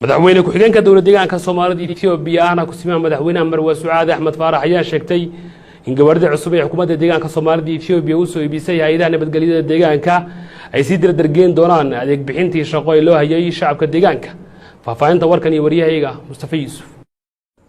Madaxweyne ku-xigeenka dowlad deegaanka Soomaalida Etoobiya, ahna kusimaha madaxweynaha, Marwa Sucaad Axmed Faarax, ayaa sheegtay in gawaarida cusub ee xukuumadda deegaanka Soomaalida Etoobiya usoo iibisay hay-adaha nabadgelyada deegaanka ay sii dardargeyn doonaan adeeg bixintii shaqo ee loo hayay shacabka deegaanka. Faahfaahinta warkan iyo waryahayga Mustafa Yuusuf.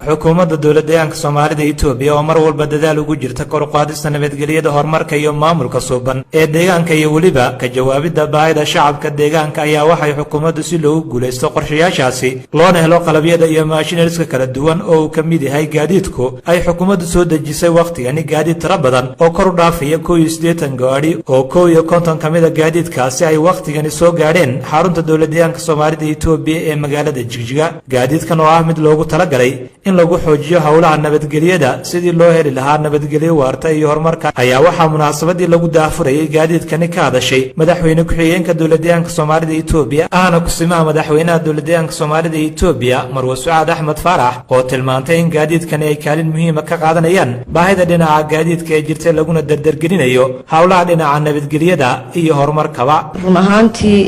Xukuumadda dowlad deegaanka Soomaalida Itoobiya oo mar walba dadaal ugu jirta kor u qaadista nabadgelyada, horumarka iyo maamulka suuban ee deegaanka iyo weliba ka jawaabidda baahida shacabka deegaanka ayaa waxay xukuumaddu, si loogu guulaysto qorshayaashaasi loona helo qalabyada iyo machineries-ka kala duwan oo uu ka mid yahay gaadiidku, ay xukuumaddu soo dejisay wakhtigani gaadiid tiro badan oo kor u dhaafaya 81 gaadhi, oo 51 ka mida gaadiidkaasi ay wakhtigani soo gaadheen xarunta dowlad deegaanka Soomaalida Itoobiya ee magaalada Jigjiga. Gaadiidkan oo ah mid loogu talagalay in lagu xoojiyo howlaha nabadgelyada sidii loo heli lahaa nabadgelyo waarta iyo horumarka ayaa waxaa munaasabadii lagu daahfurayay gaadiidkani ka hadashay madaxweyne ku-xigeenka dowlad deegaanka Soomaalida Itoobiya, ahna kusimaha madaxweynaha dowlad deegaanka Soomaalida Itoobiya, Marwe Sucaad Axmed Faarax, oo tilmaantay in gaadiidkani ay kaalin muhiima ka qaadanayaan baahida dhinaca gaadiidka ee jirta, laguna dardargelinayo howlaha dhinaca nabadgelyada iyo horumarkaba. Run ahaantii,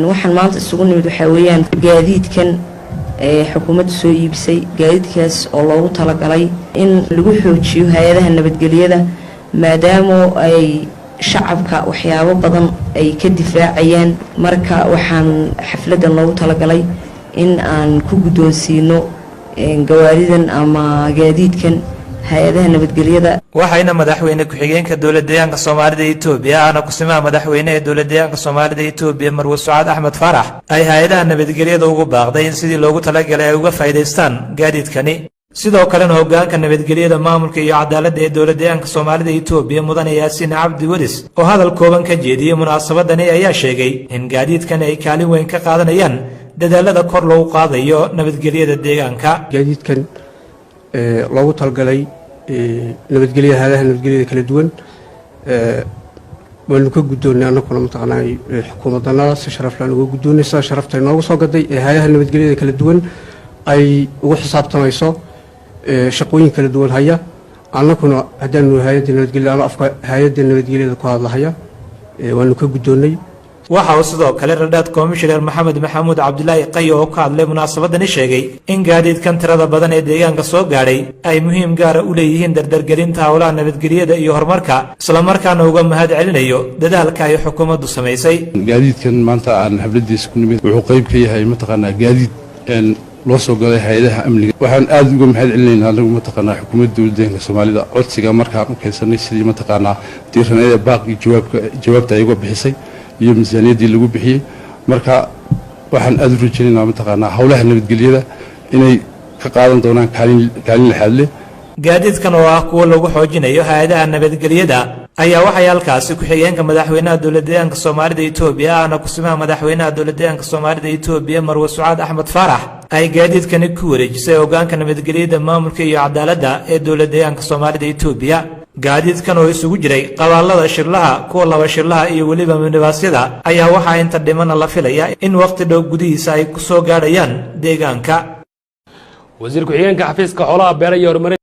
waxaan maanta isugu nimid waxaa weeyaan gaadiidkan ee xukuumadda soo iibisay, gaadiidkaas oo loogu talagalay in lagu xoojiyo hay-adaha nabadgelyada, maadaama ay shacabka waxyaabo badan ay ka difaacayaan. Marka waxaan xafladdan loogu talagalay in aan ku guddoonsiino gawaaridan ama gaadiidkan hay-adaha nabadgelyada. Waxayna madaxweyne ku-xigeenka dowlad deegaanka Soomaalida Itoobiya, ahna kusimaha madaxweyne ee dowlad deegaanka Soomaalida Itoobiya, Marwe Sucaad Axmed Faarax, ay hay-adaha nabadgelyada ugu baaqday in sidii loogu talagalay ay uga faa'iidaystaan gaadiidkani. Sidoo kalena hoggaanka nabadgelyada, maamulka iyo cadaaladda ee dowlad deegaanka Soomaalida Itoobiya, Mudane Yaasiin Cabdi Weris, oo hadal kooban ka jeediyey munaasabadani ayaa sheegay in gaadiidkani ay kaalin weyn ka qaadanayaan dadaalada kor loogu qaadayo nabadgelyada deegaanka. Gaadiidkan loogu talagalay nabadgelyada, hay-adaha nabadgelyada kala duwan, waanu ka guddoonnay annaguna, mataqaanaa, xukuumaddanada si sharaf laan uga guddoonnay sida sharafta inoogu soo gaday ee hay-adaha nabadgelyada kala duwan ay ugu xisaabtamayso shaqooyin kala duwan haya. Annaguna haddaanu hay-adda nabadgelyada, ano afka hay-adda nabadgelyada ku hadlahaya, waanu ka guddoonnay. Waxa uu sidoo kale Retired Commissioner Maxamed Maxamuud Cabdilaahi Qayo oo ka hadlay munaasabadani sheegay in gaadiidkan tirada badan ee deegaanka soo gaadhay ay muhiim gaara u leeyihiin dardargelinta howlaha nabadgelyada iyo horumarka, islamarkaana uga mahad celinayo dadaalka ay xukuumaddu samaysay. Gaadiidkan maanta aan xafladiisa ku nimid wuxuu qayb ka yahay, mataqaanaa, gaadiid loo soo galay hay-adaha amniga. Waxaan aad uga mahad celinaynaa anagu, mataqaanaa, xukuumadda dowladda deegaanka Soomaalida codsiga markaan u keensanay sidii, mataqaanaa, diiraneeda baaqii jawaabka jawaabta ay uga bixisay iyo miisaaniyaddii lagu bixiyey. Marka waxaan aad u rajaynaynaa, mataqaanaa, howlaha nabadgelyada inay ka qaadan doonaan kaalin kaalin lixaad leh. Gaadiidkan oo ah kuwo lagu xoojinayo hay-adaha nabadgelyada ayaa waxay halkaasi ku-xigeenka madaxweynaha dowlad deegaanka Soomaalida Itoobiya, ahna kusimaha madaxweynaha dowlad deegaanka Soomaalida Itoobiya, Marwe Sucaad Axmed Faarax, ay gaadiidkani ku wareejisay hoggaanka nabadgelyada, maamulka iyo cadaaladda ee dowlad deegaanka Soomaalida Itoobiya. Gaadiidkan oo isugu jiray qabaalada shirlaha, kuwa laba shirlaha iyo weliba minibaasyada ayaa waxaa inta dhimana la filaya in wakhti dhow gudihiisa ay ku soo gaadhayaan deegaanka. Wasiir ku-xigeenka xafiiska xoolaha, beera iyo horumarinta